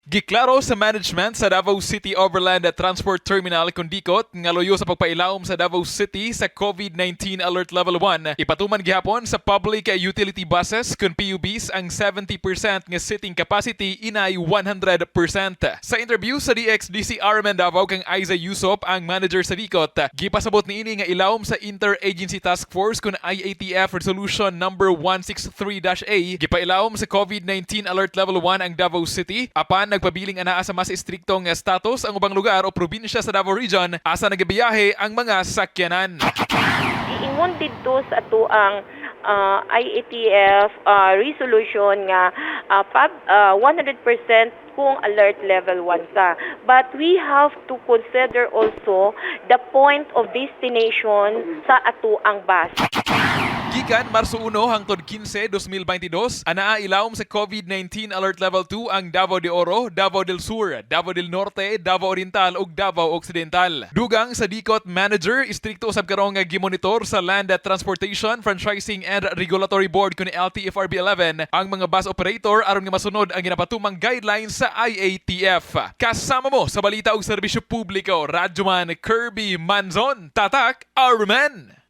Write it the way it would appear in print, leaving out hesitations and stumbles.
Giklaro sa management sa Davao City Overland Transport Terminal kun DICOT nga luyo sa pagpailawom sa Davao City sa COVID-19 Alert Level 1, ipatuman gihapon sa public utility buses kun PUBs ang 70% nga seating capacity inay 100%. Sa interview sa DXDC RMN Davao kang Aiza Yusop, ang manager sa DICOT, gipasabot niini nga ilawom sa Interagency Task Force kun IATF Resolution number 163-A, gipailawom sa COVID-19 Alert Level 1 ang Davao City apan nagpabiling anaa sa mas istriktong status ang ubang lugar o probinsya sa Davao Region asa nagabiyahe ang mga sakyanan. Giingon didto sa atoang IATF resolution nga 100% kung alert level 1 ka. But we have to consider also the point of destination sa atoang bus. Gikan Marso 1 hangtod 15, 2022, anaa ilawom sa COVID-19 Alert Level 2 ang Davao de Oro, Davao del Sur, Davao del Norte, Davao Oriental ug Davao Occidental. Dugang sa DICOT manager, istrikto usab karon nga gimonitor sa Land Transportation, Franchising and Regulatory Board kun LTFRB 11 ang mga bus operator aron nga masunod ang ginapatumang guidelines sa IATF. Kasama mo sa balita ug serbisyo publiko, Radyoman Kirby Manzon, Tatak RMN.